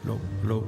Hello, hello.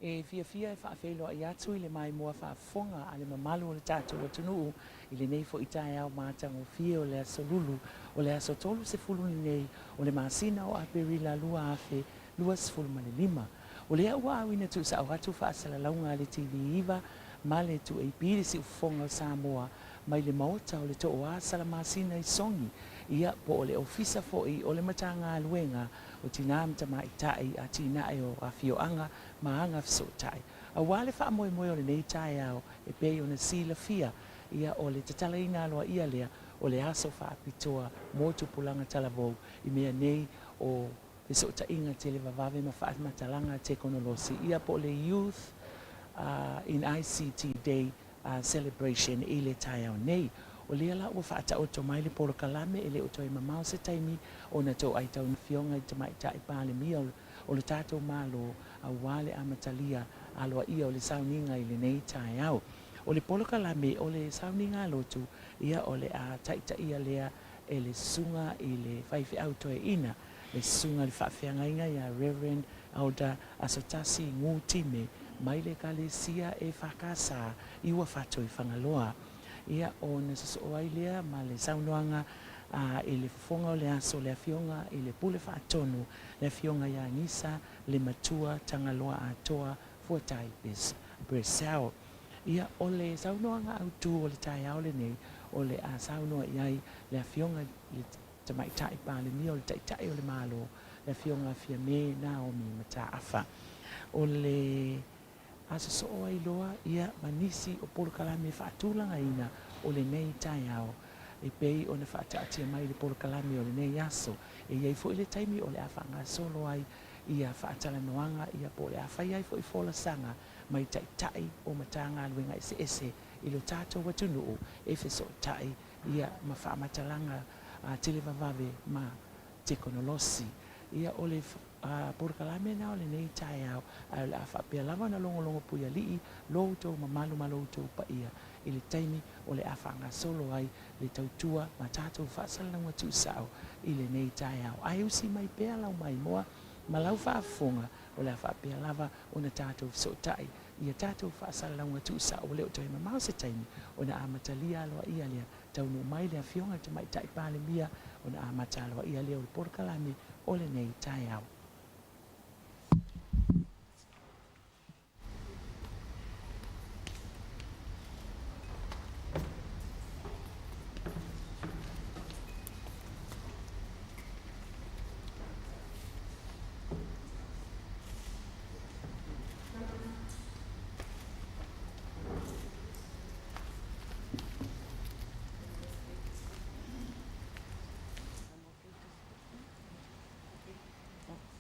E fiafia e faafeiloai atu i le maimoa faafofoga a le mamalu o le tatou atunuu i lenei foi taeao matagofie o le aso Lulu, o le aso 30 lenei o le masina o Aperila 2025. O lea ua auina tuusao atu faasalalauga a le TV9 ma le 2AP i le siufofoga o Samoa mai le Maota o le Tooa Salamasina i Sogi, ia po o le Ofisa foi o le Matagaluega o Tinā ma Tamaitai, Atinae o Afioaga ma Agafesootai. Aua le faamoemoe o lenei taeao e pei ona silafia, ia o le tatalaina aloaia lea o le aso faapitoa mo tupulaga talavou i mea nei o fesootaiga televavave ma faamatalaga tekonolosi, ia po o le Youth in ICT Day Celebration i le taeao nei. O lea la ua faataoto mai le polokalame e le o toe mamao se taimi ona toai tau Afioga i Tamaitai Palemia o le tatou Malo aua le amatalia aloaia o le sauniga i lenei taeao. O le polokalame o le sauniga a lotu, ia o le a taitaia lea e le Susuga i le Faifeau Toeaina, le Susuga i le Faafeagaiga ia Rev. Elder Asotasi Ngū Time mai le Ekalesia EFKS i Uafato i Fagaloa. Ia, ona sosoo ai lea ma le saunoaga a i le fofoga o le aso le Afioga i le Pule Faatonu, le Afioga ia Gisa le Matua Tagaloa Atoa Fuatai Purcell. Ia, o le saunoaga autu o le taeao lenei, o le a saunoa i ai le Afioga i le Tamaitai Palemia o le Taitai o le Malo, le Afioga Fiame Naomi Mataafa. O le a sosoo ai loa ia ma nisi o polokalame faatulagaina o lenei taeao e pei ona faataatia mai le polokalame o lenei aso. E i ai foi le taimi o le a faagasolo ai ia faatalanoaga ia po o le a fai ai foi folasaga mai taitai o Matagaluega eseese i lo tatou atunuu e fesootai ia ma faamatalaga televavave ma tekonolosi. Ia o le polokalame lena o lenei taeao, ae o le a faapea lava ona logologo puialii lo outou mamalu ma lo outou paia i le taimi o le a faagasolo ai le tautua ma tatou faasalalauga tuusao i lenei taeao. Ae usi mai pea lau maimoa ma lau faafofoga, o le a faapea lava ona tatou fesootai i a tatou faasalalauga tuusao ua le o toe mamao se taimi ona amatalia aloaia lea taunuu mai le Afioga i le Tamaitai Palemia ona amata aloaia lea o le polokalame o lenei taeao.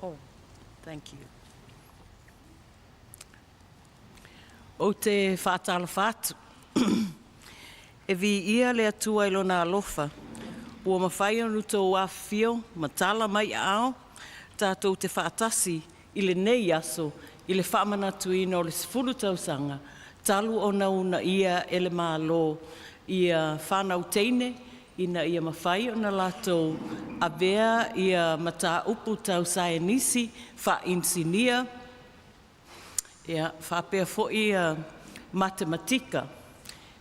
Oh, thank you. Ou te faatalofa atu. E viia le Atua i Lona alofa, ua mafai ona outou afifio ma tala mai aao tatou te faatasi i lenei aso i le faamanatuina o le 10 tausaga talu ona uunaia e le Malo ia fanau teine ina ia mafai ona latou avea ia mataupu tau saienisi, faainisinia, ia faapea foi ia matematika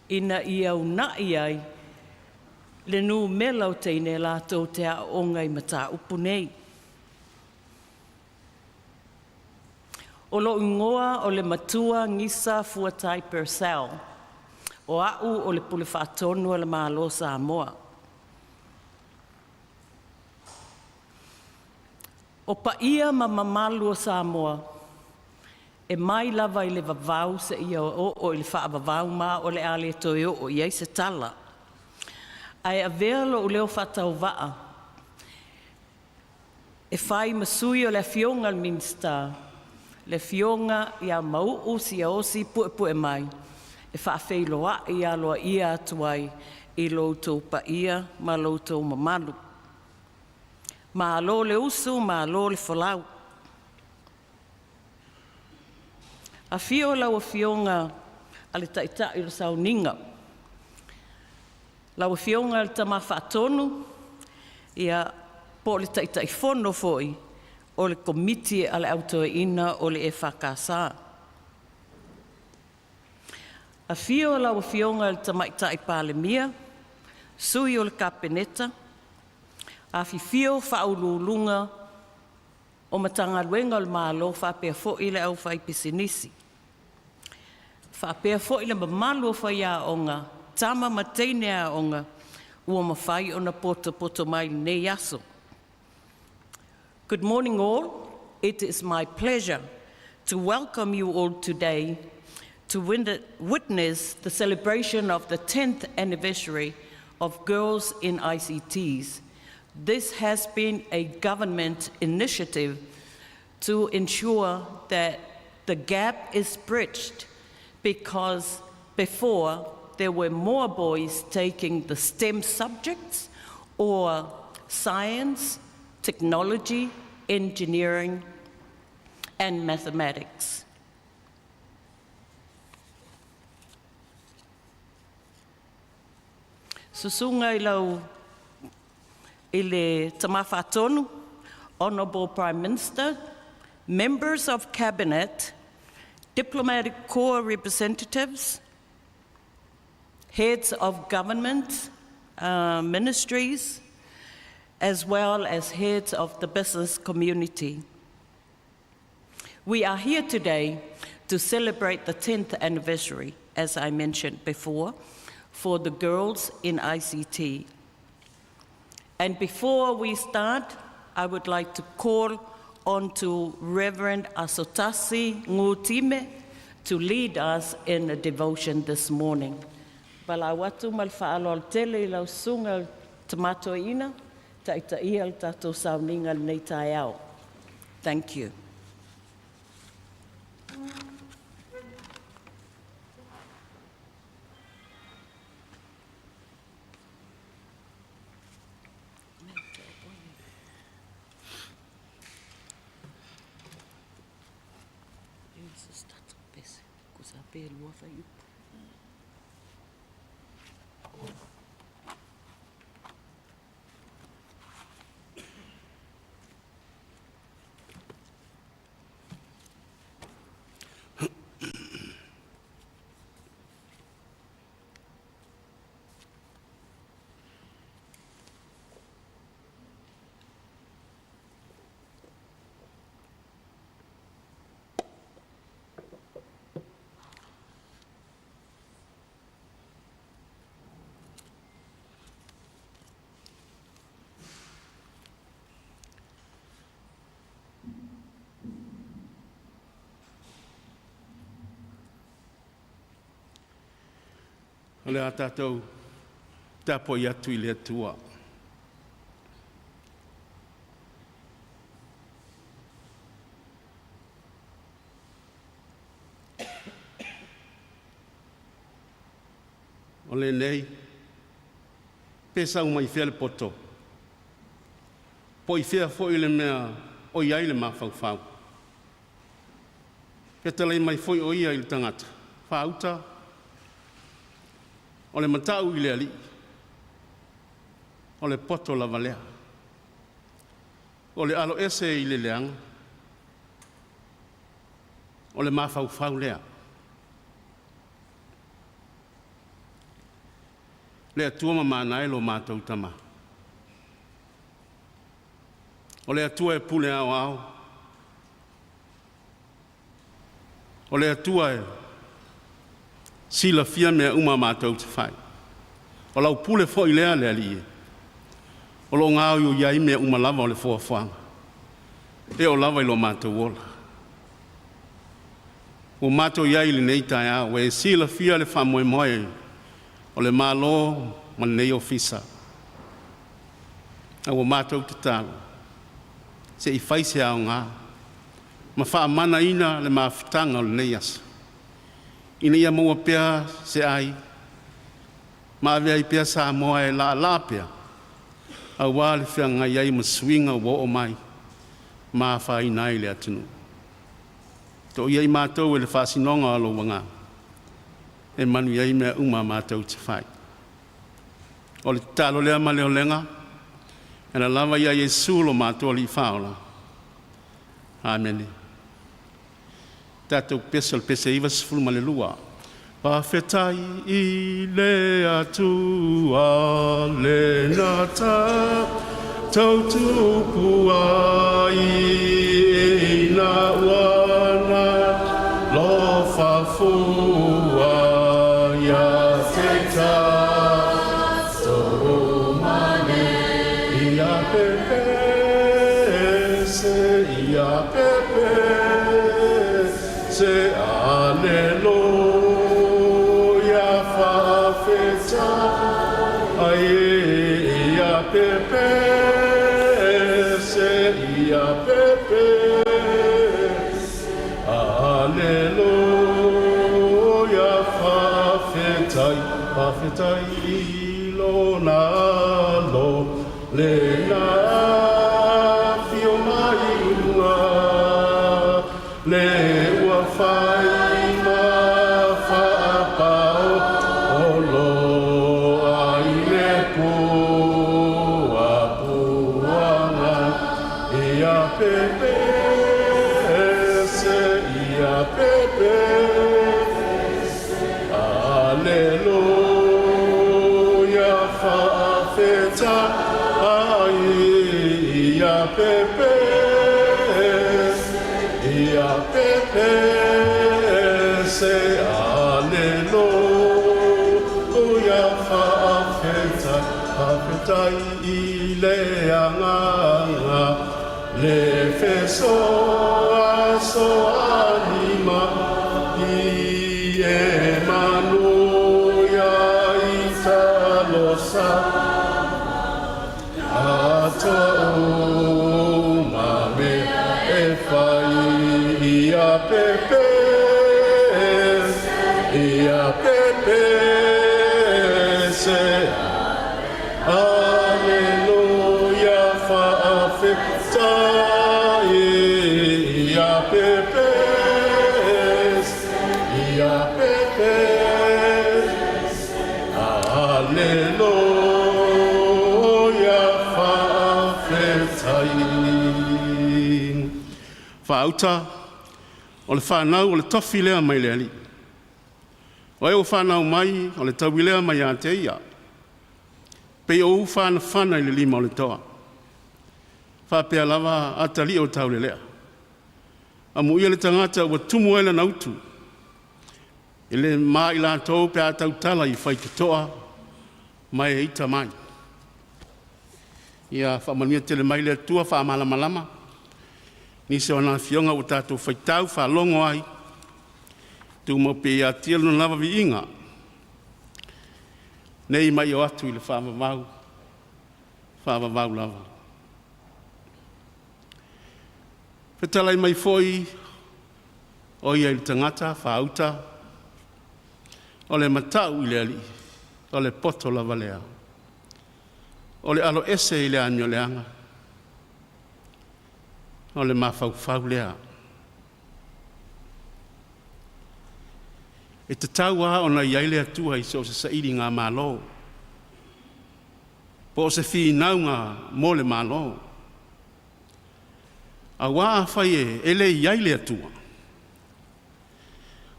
ina ia uunai ai le numela o teine latou te aooga i mataupu nei. O lou igoa o le Matua Gisa Fuatai Purcell. O au o le Pule Faatonu a le Malo o Samoa. O paia ma mamalu o Samoa, e mai lava i le vavau seia oo i le faavavau ma o le a le toe oo i ai se tala. Ae avea lou leo faatauvaa e fai ma sui o le Afioga i le Minisita, le Afioga ia Mauu Siaosi Puepuemai, e faafeiloai aloaia atu ai i lo outou paia ma lo outou mamalu. Malo le usu, malo le folau. Afio lau Afioga a le Taitai o le Sauniga, lau Afioga i le Tama Faatonu, ia po o le Taitaifono foi o le Komiti a le Au Toeaina o le EFKS. Afio lau Afioga i le Tamaitai Palemia, Sui o le Kapeneta, afifio Faauluuluga o Matagaluega a le Malo faapea foi le aufaipisinisi. Faapea foi le mamalu o faiaoga, tama ma teine aoga ua mafai ona poto mai i lenei aso. Good morning all. It is my pleasure to welcome you all today to witness the celebration of the 10th anniversary of Girls in ICTs. This has been a government initiative to ensure that the gap is bridged, because before there were more boys taking the STEM subjects or science, technology, engineering, and mathematics. Susuga i lau i le Tama Faatonu, Honorable Prime Minister, members of Cabinet, diplomatic corps representatives, heads of government, ministries, as well as heads of the business community. We are here today to celebrate the 10th anniversary, as I mentioned before, for the girls in ICT. And before we start, I would like to call on to Reverend Asotasi Ngutime to lead us in a devotion this morning. Valaau atu ma le faaaloalo tele i lau susuga Tama Toeaina, taitaia le tatou sauniga lenei taeao. Thank you. O le a tatou tapuai atu i le Atua. O lenei, pe sau mai fea le poto, po o fea foi le mea o i ai le mafaufau, fetalai mai foi o ia i le tagata, faauta o le matau i le alii, o le poto lava lea. O le aloese i le leaga, o le mafaufau lea. Le Atua mamana e lo matou Tama. O le Atua e pule aoao, o le Atua e silafia mea uma matou te fai. O lau pule foi lea le Alii e, o lo o gaoioi ai mea uma lava o le foafoaga, e oo lava i lo matou ola. Ua matou i ai i lenei taeao, ua e silafia le faamoemoe o le Malo ma lenei Ofisa. A ua matou tatalo, se i fai se aoga ma faamanaina le mafutaga o lenei aso, ina ia maua pea se ai ma ave ai pea Samoa e laalaa pea, aua le feagai ai ma suiga ua oo mai ma afaina ai le atunuu. Toia i matou e le faasinoga o lou agaga, e manuia ai mea uma matou te fai. O le tatalo lea ma le olega, e ala lava ia Iesu lo matou Alii Faaola. Amene. Tatou pese o le pese 92. Faafetai i le Atua lena tatou tupu ai ina ua na lofa fua ia te tatou uma nei. Ia pepese, ia pepese, Aleluia, faafetai, ia pepese, ia pepese, Aleluia, faafetai, faafetai i lona alo lena afio mai i luga, le ua fai ma faapaolo ai le puapuaga. Ia pepese, ia pepese, Aleluia, faafetai, ia pepese, ia pepese, Aleluia, faafetai, faafetai i le Agaga le fesoasoani mai e manuia i talosaga atoa uma mea e fai. Ia pepese, ia pepese, Aleluia, faafetai, ia pepese, ia pepese, Aleluia, faafetai. Faauta o le fanau o le tofi lea mai le Alii. O e ua fanau mai o le taui lea mai ia te ia. Pei o ū fanafana i le lima o le toa. Faapea lava atalii o taulelea. Amuia le tagata ua tumu ai lana utu. E le ma i latou pe a tautala i faitotoa ma e ita mai. Ia faamanuia tele mai le Atua faamalamalama nisi o ana afioga ua tatou faitau faalogo ai, tumau pea ia te Ia lona lava viiga, nei ma ia oo atu i le faavavau, faavavau lava. Fetalai mai foi o ia i le tagata faauta, o le matau i le alii, o le poto lava lea. O le aloese i le amioleaga, o le mafaufau lea. E tatau lava ona i ai le Atua i so o se sailigamalo, po o se finauga mo le Malo. Auā afai e le i ai le Atua,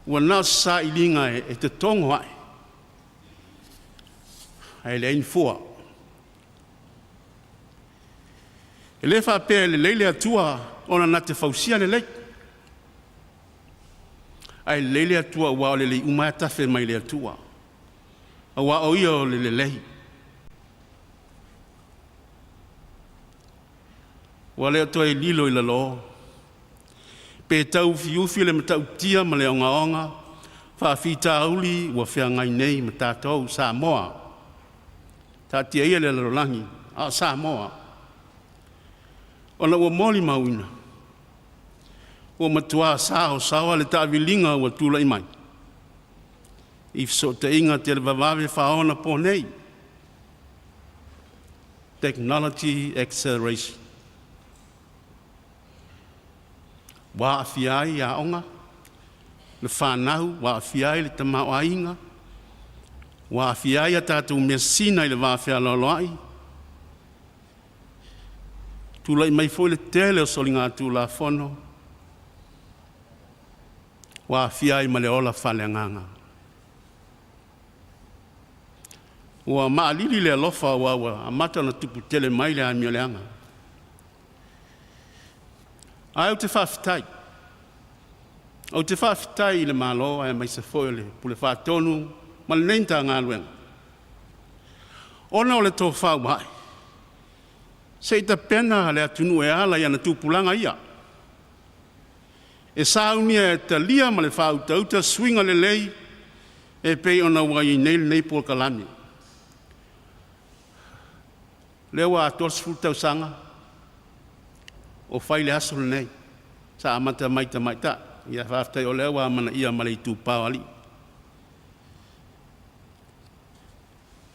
ua na o se sailiga e totogo ae, ae leai ni fua. E le faapea e lelei le Atua ona na te fausia lelei, ae lelei le Atua aua o lelei uma e tafe mai le Atua, aua o ia o le lelei. Ua le o toe lilo i lalo, pe tauufiufi le matautia ma le ogaoga faafitauli ua feagai nei ma tatou Samoa. Taatia ia le lalolagi, a o Samoa, ona ua molimauina, ua matua saosaoa le taaviliga ua tulai mai i fesootaiga televavave faaonaponei, technology acceleration. Ua aafia ai aoga, le fanau, ua aafia ai le tamaoaiga, ua aafia ai a tatou measina i le vafealoaloai, tulai mai foi le tele o soligatulafono, ua aafia ai ma le ola faaleagaga. Ua maalili le alofa aua ua amata ona tupu tele mai le amioleaga. Ae ou te faafetai. Ou te faafetai i le Malo aemaise foi o le Pule Faatonu ma lenei Matagaluega, ona o le tofa ua ae, se i tapena le atunuu e ala i ana tupulaga ia, e saunia e talia ma le faautauta suiga lelei e pei ona ua i ai nei lenei polokalame. O lea ua atoa le 10 tausaga o fai le aso lenei, sa amata mai i tamaitai. Ia faafetai o lea ua amanaia ma le itupa o alii.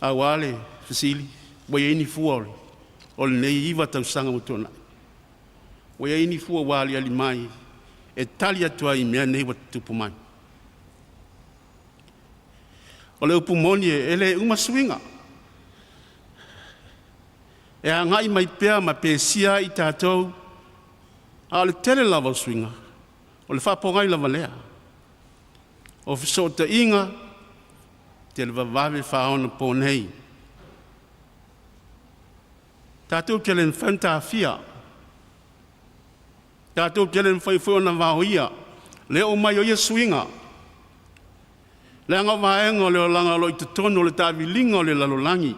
Aua le fesili, ua i ai ni fua o lenei 9 tausaga ua tuanai? Ua i ai ni fua ua aliali mai e tali atu ai i mea nei ua tutupu mai? O le upu moni e le uma suiga. E agai mai pea ma pesia ai i tatou, a o le tele lava o suiga, o le faapogai lava lea. O fesootaiga televavave faaonaponei. Tatou te le mafai ona taofia, tatou te le mafai foi ona vaoia le oo mai o ia suiga, leaga o vaega o le olaga o lo o i totonu o le taaviliga o le lalolagi.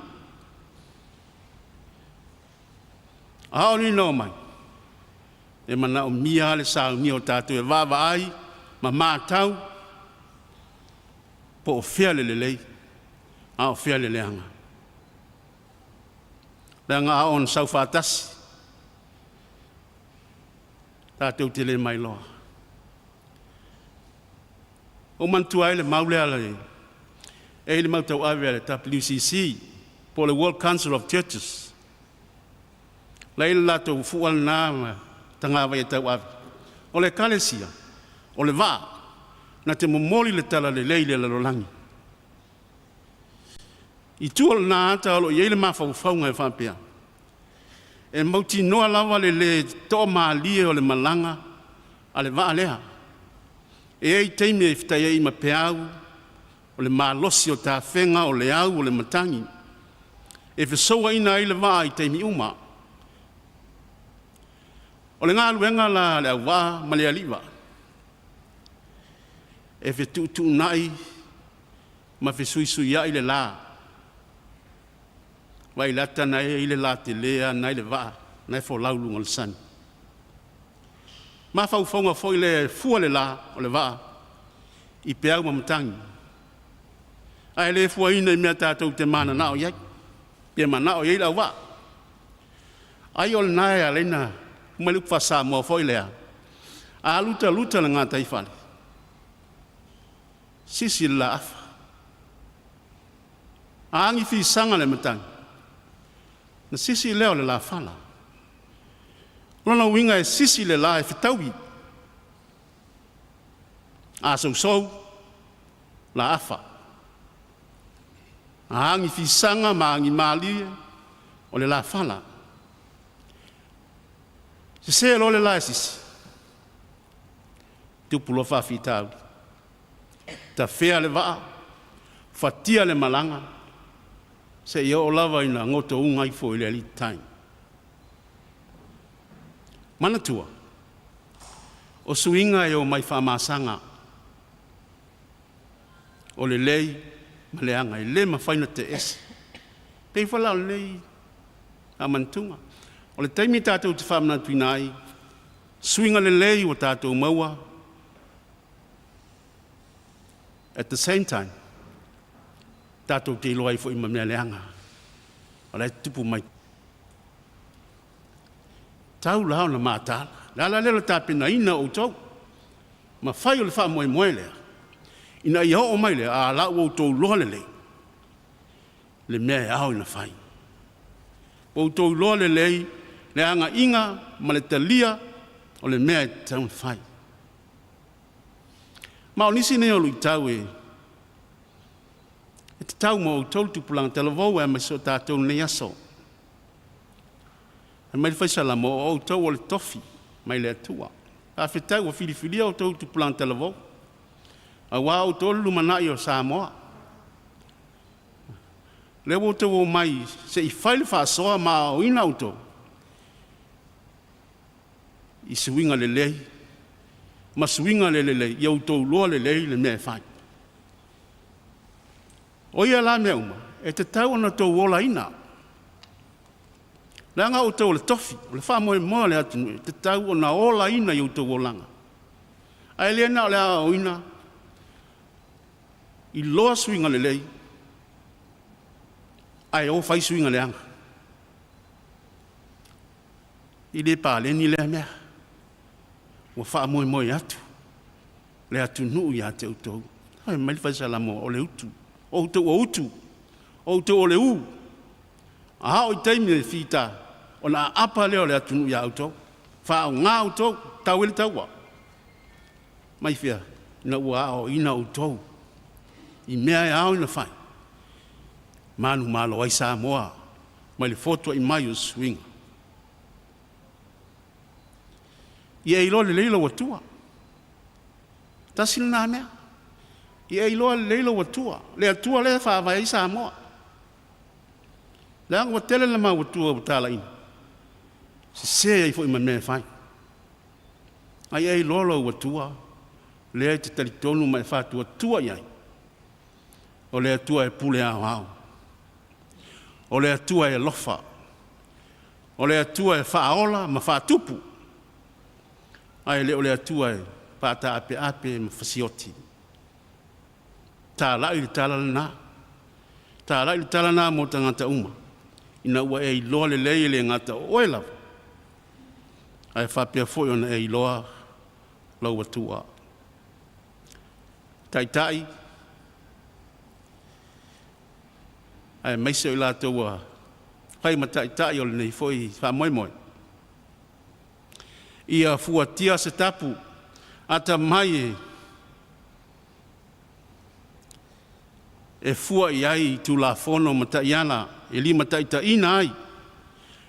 A o ni mai, e manaomia le saunia o tatou e vaavaai ma matau po o fea le lelei a o fea le leaga. Leaga a oo ina sau faatasi, tatou te le mailoa. Ua ou manatua ai le mau lea e i le mau tauave a le WCC po o le World Council of Churches. La i le latou fua lena ma tagavai e tauave. O le ekalesia, o le vaa, na te momoli le talalelei i le lalolagi. I tua o lena ata o lo o i ai le mafaufauga e faapea, e mautinoa lava le lē toamalie o le malaga a le vaa lea. E i ai taimi e fetai ai ma peau o le malosi o tafega o le au o le matagi, e fesouaina ai le vaa i taimi uma. O le galuega la a le auvaa ma le aliivaa, e fetuutuunai ma fesuisuiai le la. Vaai i le ata na e i ai le la tele lava na e i le vaa na e folau i luga o le sami. Mafaufauga foi lea e fua le la o le vaa i peau ma matagi, ae le fuaina i mea tatou te mananao i ai, pe manao i ai le auvaa. Ai o lena e ala ai ona fai mai le upu faa-Samoa foi lea, a lutaluta le gataifale, sisi le laafa. A agi fisaga le matagi, ona sisi lea o le lafala. O lona uiga e sisi le la e fetaui. A sousou, laafa. A agi fisaga ma agi malie, o le lafala. Sese loa le la e sisi, tupu loa faafitauli. Tafea le vaa, fatia le malaga, seia oo lava ina gotouga ifo i le alititai. Manatua, o suiga e omai faamasaga, o lelei ma leaga, e le mafai ona teese. Pei foi la o lenei faamanatuga, o le taimi tatou te faamanatuina ai suiga lelei ua tatou maua, at the same time, tatou te iloa ai foi ma mea leaga o la e tutupu mai. Tau la ona mataala. Le ala lea o le tapenaina o outou, ma fai o le faamoemoe lea, ina ia oo mai lea, a la ua outou iloa lelei le mea e ao ina fai. Ua outou iloa lelei le agaiga ma le talia o le mea e tatau ona fai. Ma o nisi nei o luitau e tatau mo outou le tupulaga talavou aemaise o tatou i lenei aso. Fai mai le Fai Salamo, o outou o le tofi mai le Atua. Faafetai ua filifilia outou tupulaga talavou, aua outou le lumanai o Samoa. Lea ua outou omai se i fai le faasoa ma aoaoina outou i suiga lelei ma suiga le lelei, ia outou iloa lelei le mea e fai. O ia la mea uma, e tatau ona outou olaina. Leaga outou o le tofi, o le faamoemoe o le atunuu, e tatau ona olaina i outou olaga. Ae le na o le aoaoina, iloa suiga lelei, ae o fai suiga leaga. E le paleni lea mea. Ua faamoemoe atu le atunuu ia te outou. Fai mai le Fai Salamo, o le utu, o outou o utu, o outou o le u. A oo i taimi e fita, ona aapa lea o le atunuu iā outou. Faaaoga outou, tau ai le taua. Mai fea? Ina ua aoaoina outou i mea e ao ona fai, manumalo ai Samoa mai le fotuai mai o suiga. Ia e iloa lelei lou Atua. Tasi lena mea. Ia e iloa lelei lou Atua, le Atua lea e faavae ai Samoa. Leaga ua tele le mau Atua ua talaiina, sese ai foi ma mea e fai. A ia e iloa lou Atua, lea e te talitonu ma e faatuatua i ai, o le Atua e pule aoao, o le Atua e alofa, o le Atua e faaola ma faatupu, ae le o le Atua e faataapeape ma fasioti. Talai le tala lena. Talai le tala lena mo tagata uma, ina ua e iloa lelei e le gata o oe lava, ae faapea foi ona e iloa lou Atua. Taitai, aemaise o i latou ua fai ma taitai o lenei foi faamoemoe, ia fuatia se tapu atamai e fua i ai Tulafono ma taiala e limataitaiina ai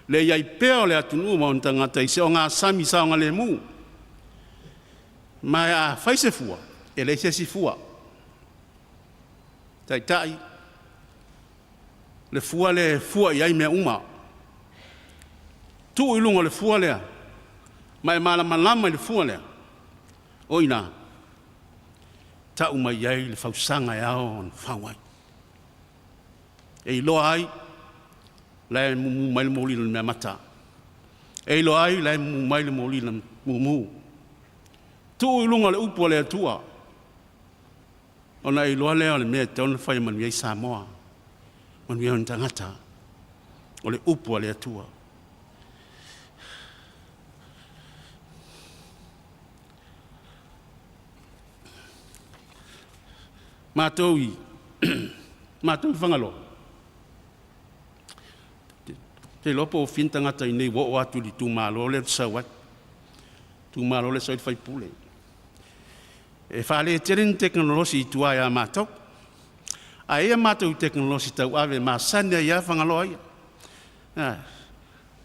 le i ai pea o le atunuu ma ona tagata i se ogasami saogalemu. Ma a fai se fua, e leai se isi fua. Taitai, le fua lea e fua i ai mea uma. Tuu i luga o le fua lea, ma e malamalama i le fua lea, o i ina, tau mai ai le fausaga e ao ona fau ai. E iloa ai la e mumu mai le moli o le meamata. E iloa ai la e mumu mai le moli na mumu. Tuu i luga o le upu a le Atua, ona e iloa lea o le mea e tatau ona fai e manuia ai Samoa, manuia ona tagata, o le upu a le Atua. Matou i matou i Fagaloa, te iloa po o fia ni tagata i inei ua oo atu i le itumalo lea ou te sau ai, itumalo lea e sau ai le sui usufono. E faaletele ni tekonolosi i tua ia matou, ae i ai a matou tekonolosi tauave e masani ai lava Fagaloa ia.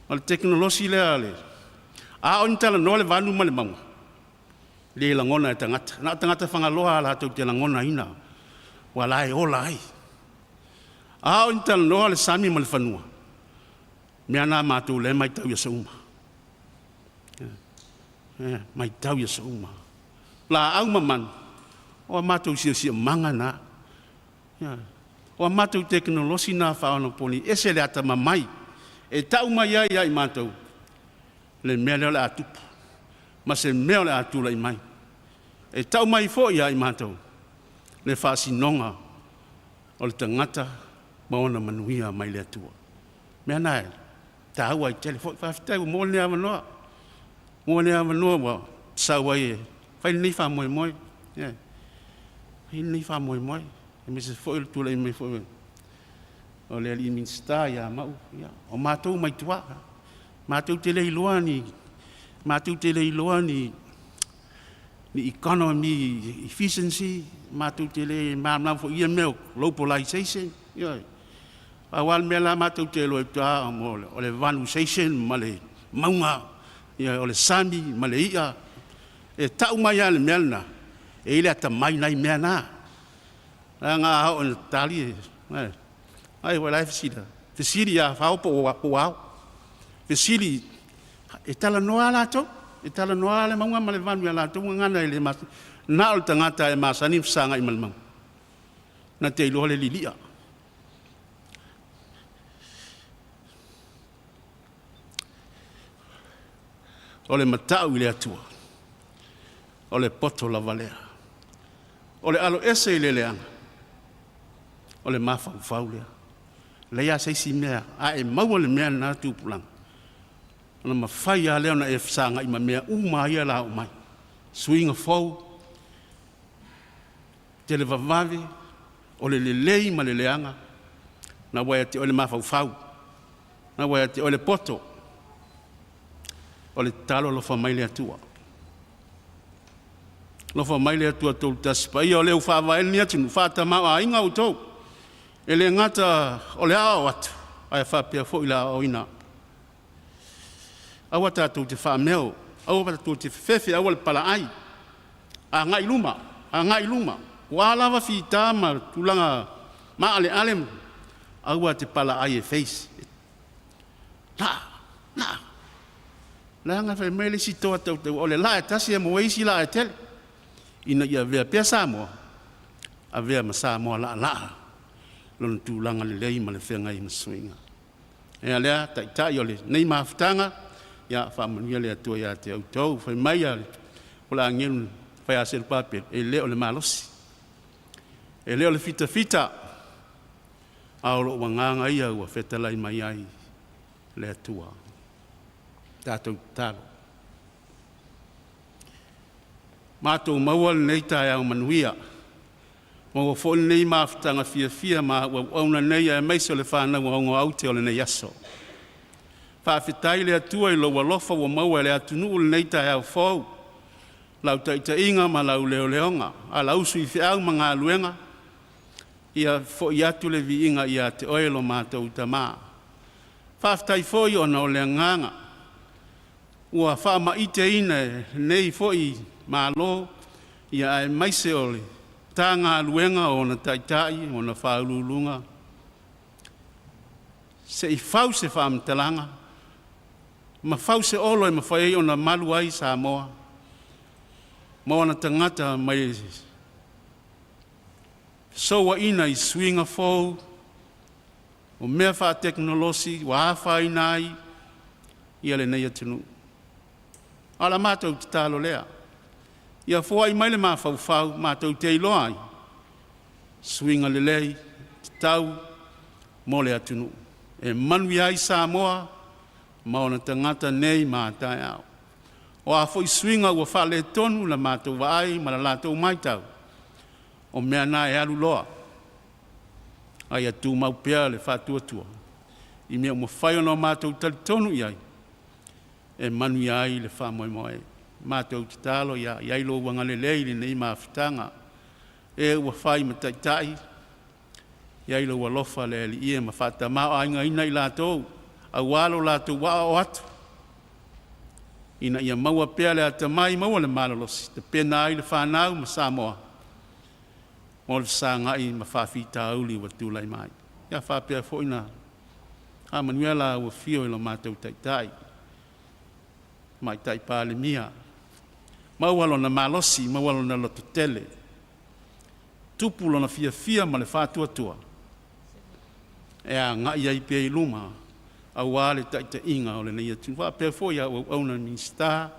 O le tekonolosi lea, a oo ina talanoa le vanu ma le mauga, le lagona e tagata. Na o tagata Fagaloa lava latou te lagonaina, ua la e ola ai. A oo ina talanoa le sami ma le fanua, mea na a matou lea e matau i aso uma. E matau i aso uma. Laau ma manu, o a matou siosiomaga na. O a matou tekonolosi na faaonoponi, e ese le atamamai e tau mai ai ia i matou le mea lea o le a tupu, ma se mea o le a tulai mai. E tau mai foi ia i matou le faasinoga o le tagata ma ona manuia mai le Atua. Mea na e taua ai tele foi. Faafetai ua maua lenei avanoa. Maua lenei avanoa ua sau ai e fai lenei faamoemoe. Fai lenei faamoemoe. Aemaise foi o le tulai mai foi o le alii Minisita ia Mauu, ia, o matou mai tua. Matou te le iloa ni, matou te le iloa ni economy efficiency, matou te le malamalama foi i ia mea o globalization. Ioe. Pau lava le mea la matou te iloa i tua o le vanusation ma le mauga, o le sami ma le i'a. E tau mai lava le mea lena, e i ai le atamai nai mea na. Leaga a oo ina tali, Ai ua la e fesili, fesili ia Fao po o ao. Fesili, e talanoa latou, e talanoa le mauga ma le vanu ia latou gagana e le mas. Na o le tagata e masani ma fesagai ma le mauga, na te iloa le lilia. O le matau i le Atua, o le poto lava lea. O le alo ese i le leaga, o le mafaufau lea. Leai lava se isi mea, a e maua le mea lena tupulaga, ona mafai lava lea ona e fesagai ma mea uma ia la oo mai. Suiga fou, televavave, o le lelei ma le leaga, na ua ia te oe le mafaufau, na ua ia te oe le poto. O le tatalo alofa mai le Atua. Alofa mai le Atua tolu tasi paia o le ua faavae lenei atunuu, faatamaoaiga outou. E le gata o le aoao atu, ae faapea foi le aoaoina. Aua tatou te faameo, aua tatou te fefefe, aua le palaai, agai i luma, agai i luma. Ua a lava fita ma tulaga maaleale, aua te palaai e face. Laa, laa. Leaga fai mai le isi toa tautau, o le laa e tasi e maua ai isi laa e tele. Ina ia avea pea Samoa, avea ma Samoa laalaa, lona tulaga lelei ma le feagai ma suiga. Ea lea, taitai o lenei mafutaga, ia faamanuia le Atua ia te outou. Fai mai a o le agelu fai a Serupapelo, e le o le malosi, e le o le fitafita, a o lou agaga ia ua fetalai mai ai le Atua. Tatou tatalo. Matou maua lenei taeao manuia, maua foi lenei mafutaga fiafia ma auauauna nei aemaise o le fanau aoga o aute o lenei aso. Faafetai le Atua i lou alofa ua maua e le atunuu lenei taeao fou, lau taitaiga ma lau leoleoga, alausu i feau ma galuega, ia foi atu le viiga ia te oe lo matou Tamā. Faafetai foi ona o le agaga ua faamaiteina e lenei foi Malo ia aemaise o le Matagaluega o ona taitai ma ona faauluuluga se i fau se faamatalaga ma fau se olo e mafai ai ona malu ai Samoa ma ona tagata mai fesouaina i suiga fou o mea faatekonolosi ua afaina ai ia lenei atunuu. A o la matou tatalo lea, ia foai mai le mafaufau matou te iloa ai suiga lelei tatau mo le atunuu e manuia ai Samoa ma ona tagata nei ma a taeao. O a foi suiga ua faaletonu la matou vaai ma la latou matau, o mea na e alu loa, a ia tumau pea le faatuatua i mea ua mafai ona matou talitonu i ai e manuia ai le faamoemoe. Matou tatalo ia i ai lou agalelei i lenei mafutaga, e ua fai ma taitai, i ai lou alofa le Alii e ma faatamaoaigaina i latou, aua lo latou aoao atu, ina ia maua pea le atamai, maua le malolosi, tapena ai le fanau ma Samoa mo le fesagai ma faafitauli ua tulai mai. Ia faapea foi na faamanuia la ua afio i lo matou taitai, Tamaitai Palemia, maua lona malosi, maua lona lototele, tupu lona fiafia ma le faatuatua, e agai ai pea i luma, aua le taitaiga o lenei atunuu. Faapea foi au auauna Minisita,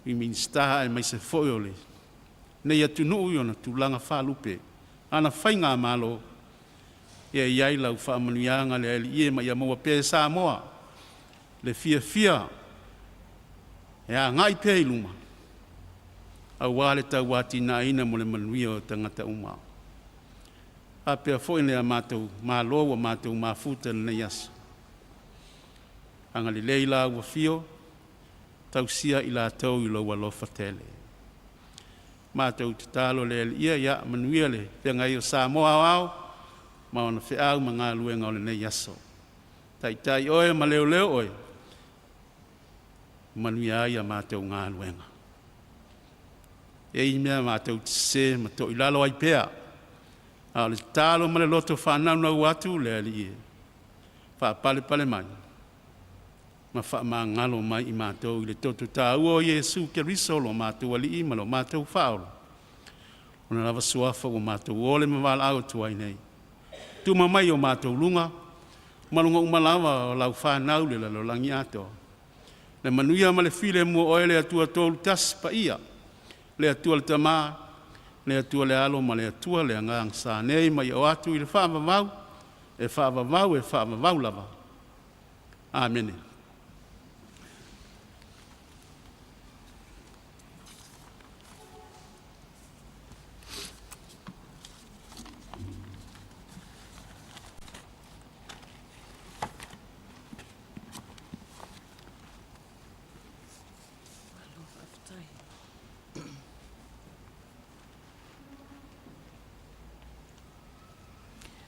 i Minisita aemaise foi o lenei atunuu i ona tulaga faalupe, ana faigamalo, ia i ai lau faamanuiaga le Alii e ma ia maua pea e Samoa le fiafia e agai pea i luma, aua le tauatinaeina mo le manuia o tagata uma. Faapea foi le matou Malo ua matou mafuta i lenei aso. Agalelei la ua afio, tausia i latou i lou alofa tele. Matou tatalo le Alii ia manuia le feagai o Samoa aoao ma ona feau ma galuega o lenei aso. Taitai oe ma leoleo oe, manuia ai a matou galuega. E i mea matou te sese ma toilalo ai pea. A o le tatalo ma le loto faanaunau atu le Alii e, faapalepale mai ma faamagalo mai i matou i le toto taua o Iesu Keriso lo matou Alii ma lo matou Faaola. Ona lava suafa ua matou ole ma valaau atu ai nei. Tuma mai o matou luga, ma luga uma lava o lau fanau le lalolagi atoa. Le manuia ma le filemu o oe le Atua Toalu Tasi Paia, le Atua le Tama, le Atua le Alo ma le Atua le Agaga sa nei ma ia oo atu i le faavavau, e faavavau, e faavavau lava. Amene.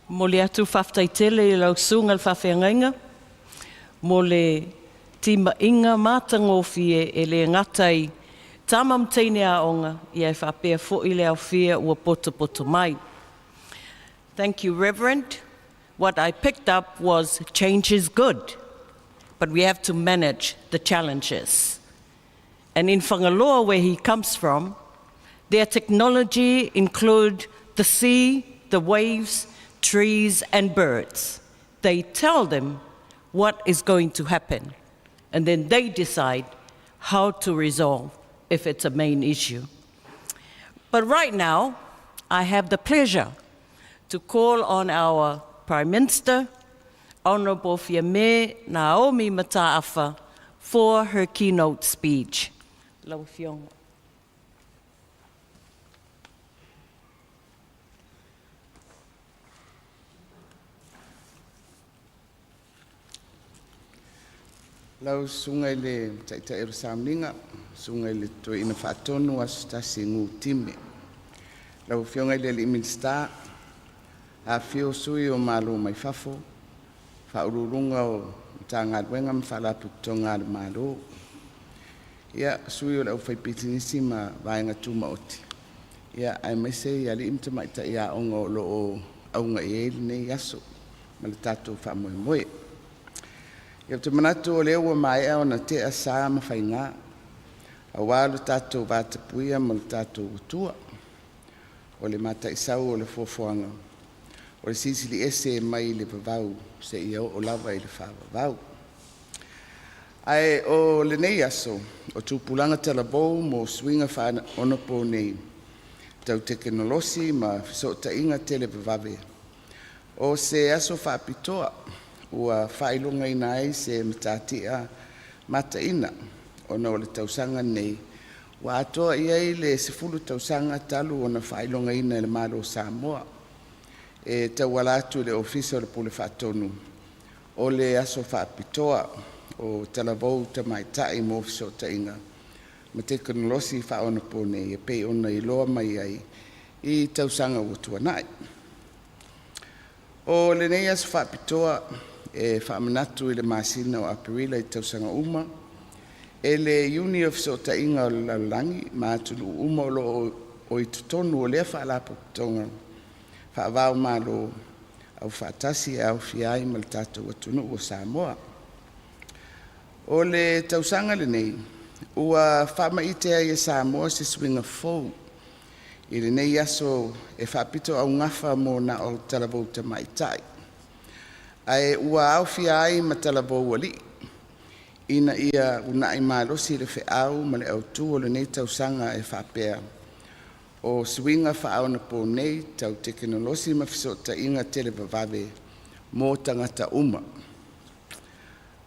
Momoli atu faafetai tele i lau susuga i le faafeagaiga mo le timaiga matagofie e le gata i tama ma teine aoga ia e faapea foi le aofia ua potopoto mai. Thank you, Reverend. What I picked up was change is good, but we have to manage the challenges. And in Fagaloa, where he comes from, their technology include the sea, the waves, trees, and birds. They tell them what is going to happen, and then they decide how to resolve if it's a main issue. But right now, I have the pleasure to call on our Prime Minister, Honorable Fiame Naomi Mataafa, for her keynote speech. Lau Afioga. Lau Susuga i le Taitai o le Sauniga, Susuga i le Toeaina Faatonu Asotai Gu Time. Lau Afioga i le Alii Minisita, afifio sui o Malo mai fafo, Faauluuluga o Matagaluega ma Faalapotopotoga a le Malo, ia sui o le aufaipisinisi ma vaega tumaoti, ia aemaise alii ma tamaitai aoga o lo o auga i ai lenei aso ma le tatou faamoemoe. Ia, ou te manatu o lea ua maea ona tea sa ma faiga aua lo tatou vatapuia ma lo tatou Atua. O le mataisau o le foafoaga, o le Silisili Ese mai le vavau seia oo lava i le faavavau. Ae o lenei aso o tupulaga talavou mo suiga faaonaponei tau tekonolosi ma fesootaiga televavave, o se aso faapitoa ua faailogaina ai se matatia mataina ona o le tausaga lenei ua atoa i ai le 10 tausaga talu ona faailogaina e le Malo o Samoa e tauala atu i le Ofisa o le Pule Faatonu o le aso faapitoa o Talavou Tamaitai mo Fesootaiga ma Tekonolosi Faaonaponei e pei ona iloa mai ai i tausaga ua tuanai. O lenei aso faapitoa e faamanatu i le masina o Aperila i tausaga uma e le Iuni o Fesootaiga o le Lalolagi ma atunuu uma o lo o i totonu o lea Faalapotopotoga faava-o-Malo aufaatasi e aofia ai ma le tatou atunuu o Samoa. O le tausaga lenei ua faamaite ai e Samoa se suiga fou i lenei aso e faapitoaugafa mo na o talavou tamaitai, ae ua aofia ai ma talavou alii ina ia uunai malosi le feau ma le autu o lenei tausaga e faapea, o suiga faaonaponei tau tekonolosi ma fesootaiga televavave mo tagata uma.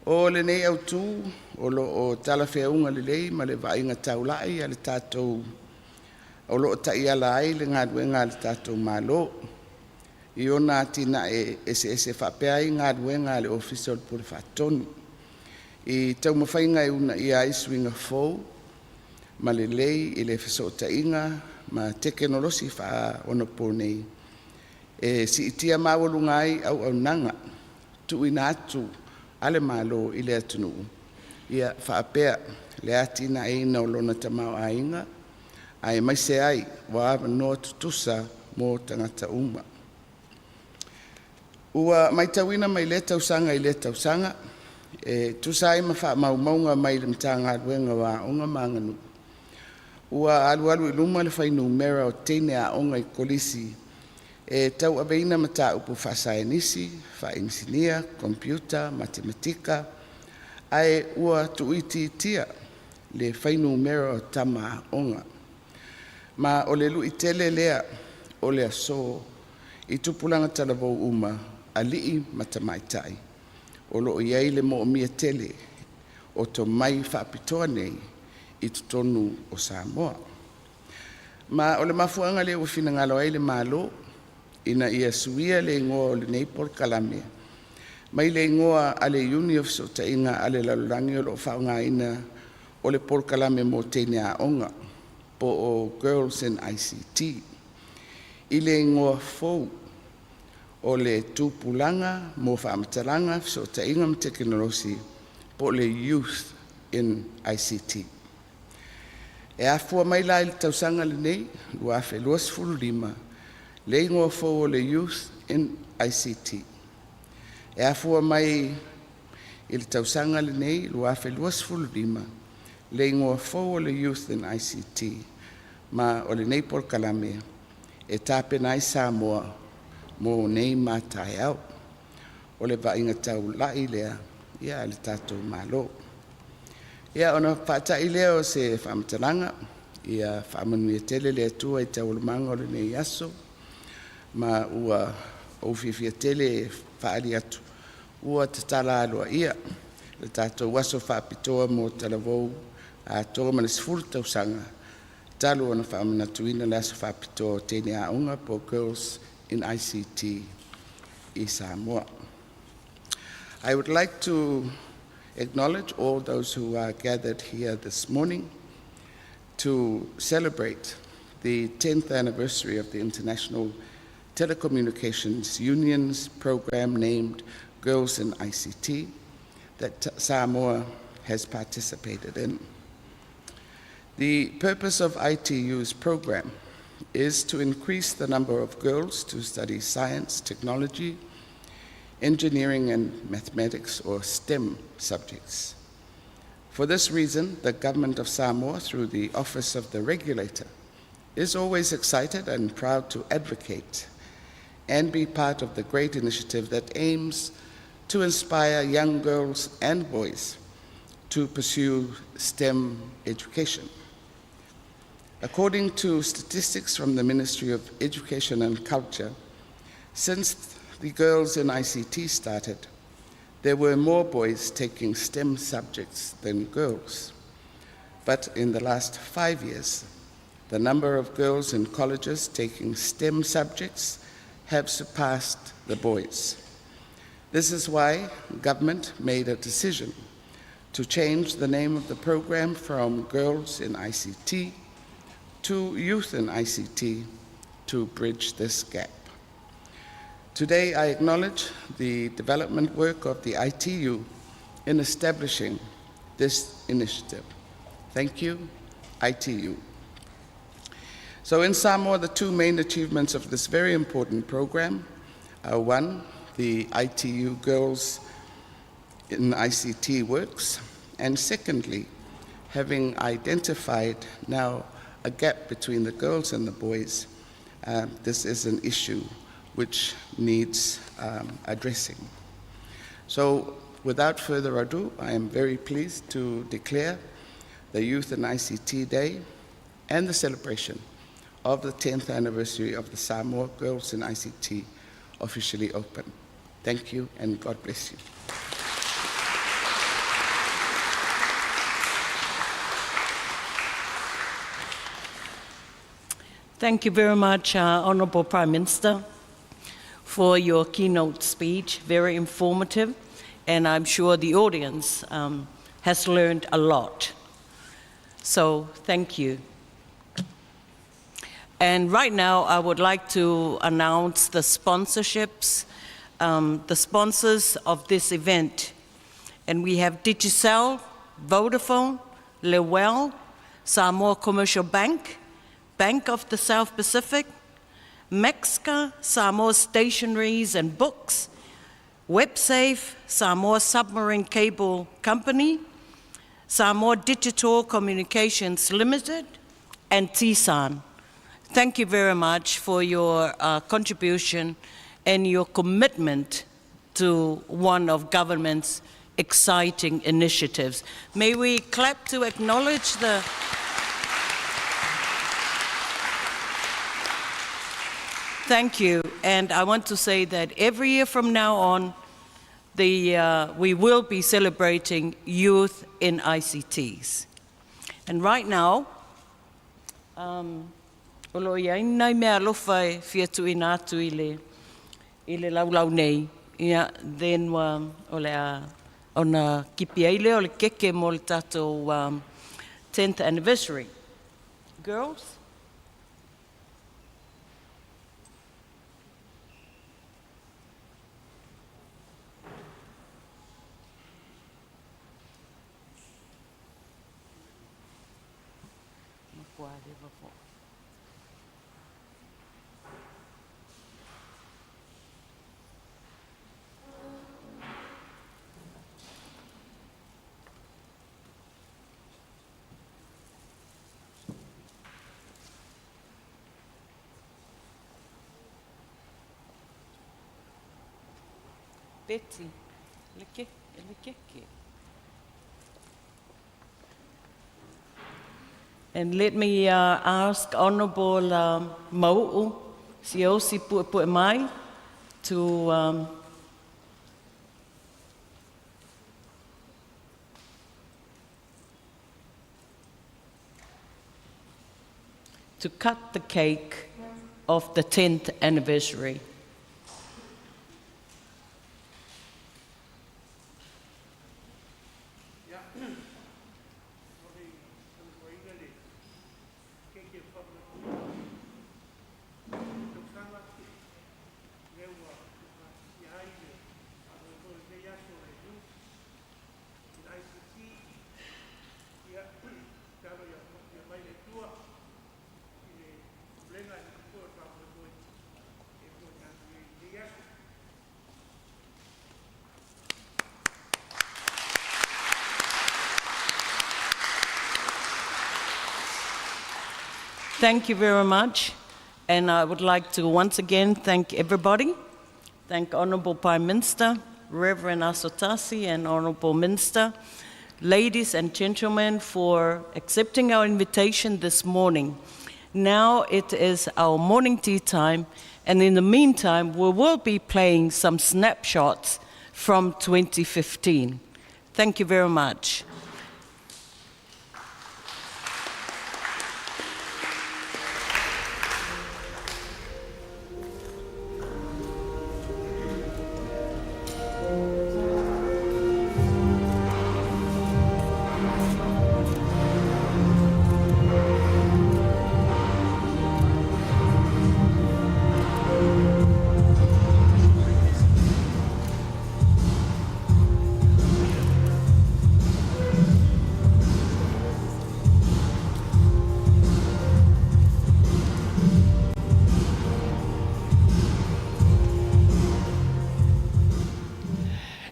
O lenei autu o lo o talafeauga lelei ma le vaaiga taulai a le tatou o lo o taiala ai le galuega a le tatou Malo i ona atinae eseese faapea ai galuega a le Ofisa o le Pule Faatonu i taumafaiga e uunaia ai suiga fou ma lelei i le fesootaiga ma tekonolosi faaonaponei e siitia maualuga ai auaunaga tuuina atu a le Malo i le atunuu, ia faapea le atinaeina o lona tamaoaiga aemaise ai o avanoa tutusa mo tagata uma. Ua matauina mai lea tausaga i lea tausaga e tusa ai ma faamaumauga mai le Matagaluega o Aoga ma Aganuu, ua alualu i luma le fuainumera o teine aoga i kolisi e tauaveina mataupu faasaienisi, faainisinia, komepiuta, matematika, ae ua tuuitiitia le fuainumera o tama aoga. Ma o le lui tele lea o le aso i tupulaga talavou uma, alii ma tamaitai, o lo o i ai le moomia tele o tomai faapitoa nei i totonu o Samoa. Ma o le mafuaaga lea ua finagalo ai le Malo ina ia suia le igoa o lenei polokalame mai le igoa a le Iuni o Fesootaiga a le Lalolagi o lo o faaaogaina o le Polokalame mo Teine Aoga po o Girls in ICT, i le igoa fou o le Tupulaga mo Faamatalaga, Fesootaiga ma Tekonolosi po o le Youth in ICT. E afua mai la i le tausaga lenei 2025 le igoa fou o le Youth in ICT. E afua mai i le tausaga lenei 2025 le igoa fou o le Youth in ICT, ma o lenei polokalame e tapena ai Samoa mo nei ma a taeao. O le vaaiga taulai lea a le tatou Malo. Ia ona faatai lea o se faamatalaga, ia faamanuia tele le Atua i taualumaga o lenei aso, ma ua ou fiafia tele e faaali atu ua tatala aloaia le tatou aso faapitoa mo talavou atoa ma le 10 tausaga talu ona faamanatuina le aso faapitoa o teine aoga po o Girls in ICT i Samoa. I would like to acknowledge all those who are gathered here this morning to celebrate the 10th anniversary of the International Telecommunications Union's program named Girls in ICT that Samoa has participated in. The purpose of ITU's program is to increase the number of girls to study science, technology, engineering, and mathematics or STEM subjects. For this reason, the government of Samoa, through the Office of the Regulator, is always excited and proud to advocate and be part of the great initiative that aims to inspire young girls and boys to pursue STEM education. According to statistics from the Ministry of Education and Culture, since the Girls in ICT started, there were more boys taking STEM subjects than girls. But in the last 5 years, the number of girls in colleges taking STEM subjects have surpassed the boys. This is why government made a decision to change the name of the program from Girls in ICT to Youth in ICT to bridge this gap. Today, I acknowledge the development work of the ITU in establishing this initiative. Thank you, ITU. So, in Samoa, the two main achievements of this very important program are, one, the ITU Girls in ICT works, and secondly, having identified now a gap between the girls and the boys, this is an issue which needs addressing. So, without further ado, I am very pleased to declare the Youth in ICT Day and the celebration of the 10th anniversary of the Samoa Girls in ICT officially open. Thank you and God bless you. Thank you very much, Honourable Prime Minister, for your keynote speech. Very informative, and I'm sure the audience has learned a lot. So, thank you. And right now, I would like to announce the sponsorships, the sponsors of this event. And we have Digicel, Vodafone, Lewell, Samoa Commercial Bank, Bank of the South Pacific, Mexica, Samoa Stationaries and Books, WebSafe, Samoa Submarine Cable Company, Samoa Digital Communications Limited, and TSAN. Thank you very much for your contribution and your commitment to one of government's exciting initiatives. May we clap to acknowledge the Thank you. And I want to say that every year from now on, the, we will be celebrating youth in ICTs. And right now, o lo o i ai nai mea alofa e fia tuuina atu i le, i le laulau nei, ia, then o le a ona kipi ai lea o le keke mo le tatou 10th anniversary. Girls? Betty, le ke, le keke. And let me ask Honourable Mau'u Siosi Puepuemai to to cut the cake of the 10th anniversary. Thank you very much. And I would like to once again thank everybody. Thank Honourable Prime Minister, Reverend Asotasi and Honourable Minister, ladies and gentlemen, for accepting our invitation this morning. Now it is our morning tea time, and in the meantime, we will be playing some snapshots from 2015. Thank you very much.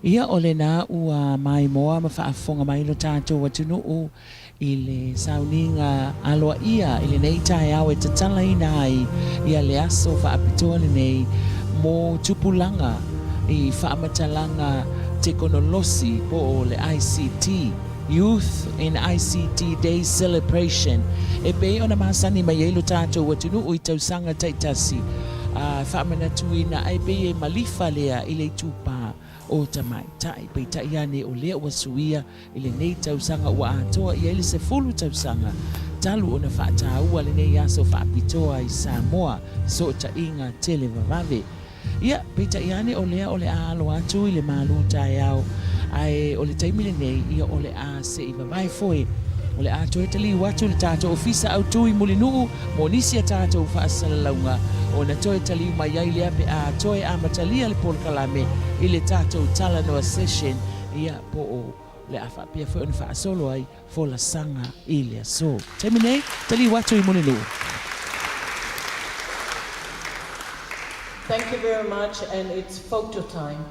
Ia, o lena ua maimoa ma faafofoga mai lo tatou atunuu i le sauniga aloaia i lenei taeao e tatalaina ai ia le aso faapitoa lenei mo tupulaga i faamatalaga tekonolosi po o le ICT, Youth in ICT Day Celebration, e pei ona masani mai ai lo tatou atunuu i tausaga taitasi, a faamanatuina ai pei e malifa lea i le itupa o tamaitai. Peitai ane o lea ua suia i lenei tausaga ua atoa i ai le 10 tausaga talu ona faataua lenei aso faapitoa i Samoa, sootaiga televavave. Ia, peitai ane o lea o le a alo atu i le malu taeao, ae o le taimi lenei, ia o le a se i vavae foe. O le a toe taliu atu le tatou Ofisa Autu i Mulinuu mo nisi a tatou faasalalauga, ona toe taliu mai ai lea pe a toe amatalia le polokalame i le tatou talanoa session, ia, po o le a faapea foi ona faasolo ai folasaga i le aso. Taimi nei, taliu atu i Mulinuu. Thank you very much and it's photo time.